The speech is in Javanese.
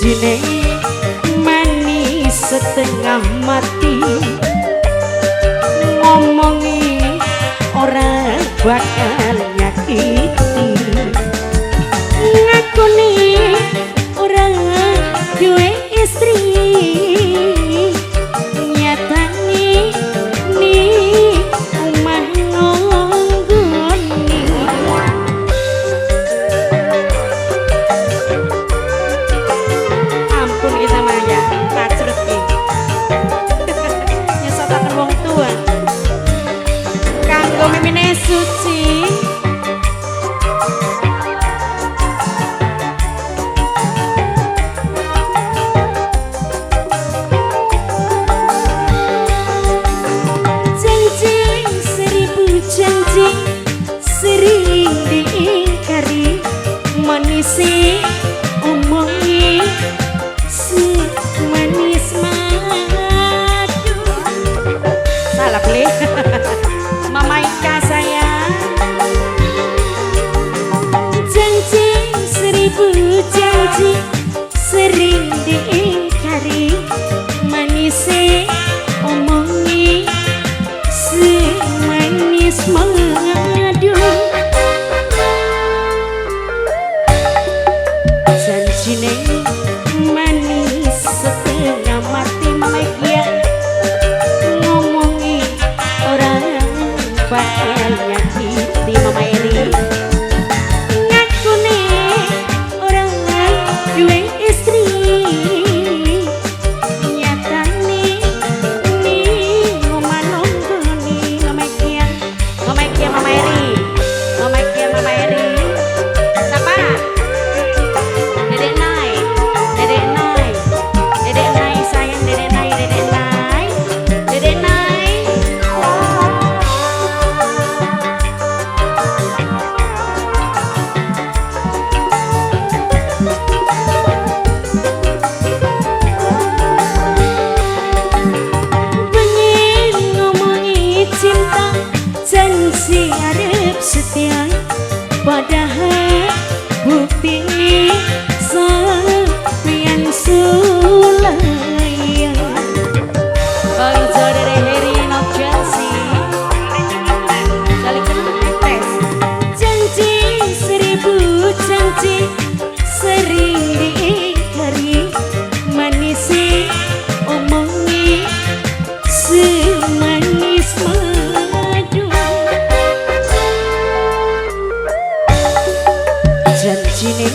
Janjine manis setengah mati, ngomongi ora bakal nyakiti, ngakune ora duwe istri, nyatane ning omah nonggone. Ampun kita Maya, kacrut ki. Nyesotaken wong tua. Kanggo mimine suci. Janji seribu janji sering diingkari, manise omongi semanis madu. Salah beli. Mama Ika sayang. Janji seribu janji sering diingkari, manise omongi semanis madu. Janjine manis setengah mati. Mama Kia ngomongi ora bakal nyakiti. Mama Eri ngakune ora duwe istri, nyatane ning omah nonggone. Mama Kia, Mama Kia, Mama Eri, Mama Kia, Mama Eri. Siapa? Dedek Nai, Dedek Nai, Dedek Nai sayang, Dedek Nai, Dedek Nai, Dedek Nai. Pengen ngomongi cinta, janji arep setia, padahal bukti ini sampeyan sulaya. Bang Jodere Heri not Chelsea. Saling kenal tes. Janji seribu janji sering diingkari, manise omongi semanis madu. Janjine